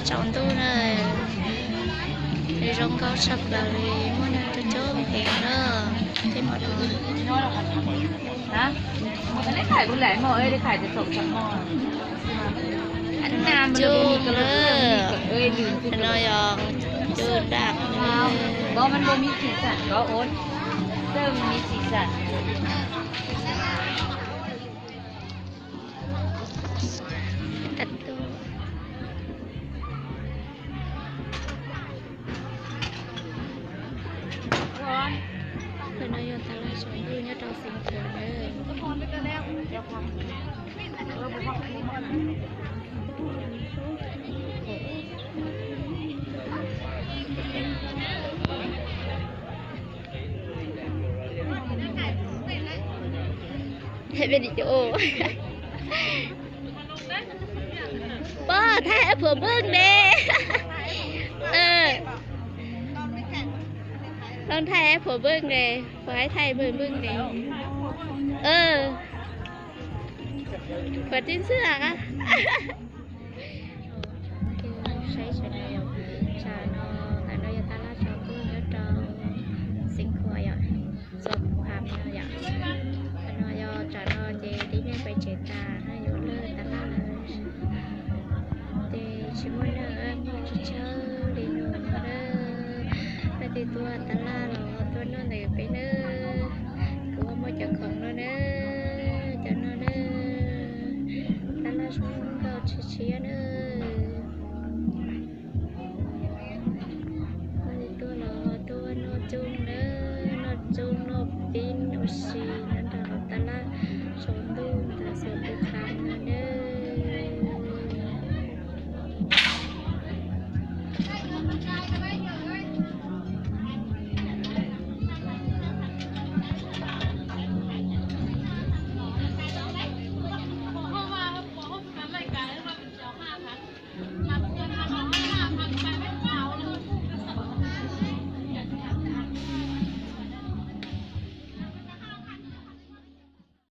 Tsaus ntuj na, zoo nkauj tshaj plaws li, muaj neeg coob coob heev na. Tej mos dua. Cub na, no yog cub daj. Ntawm no yog tas laj tsaus ntuj nyob rau Xeev Khuam na. Peb li cov, pog thaij phuam npwj ne. Loo thaij phuam npwj ne, phuam thaij npwj npwj ne. Phuam tib ntxwg a. Saib tsam no, tsam no, ntawm no yog tas laj tsaus ntuj nyob rau Xeev Khuam yom, txog Phoo Ham no yom. Qhov no yog tsam no ces tib neeg pais tsev tas,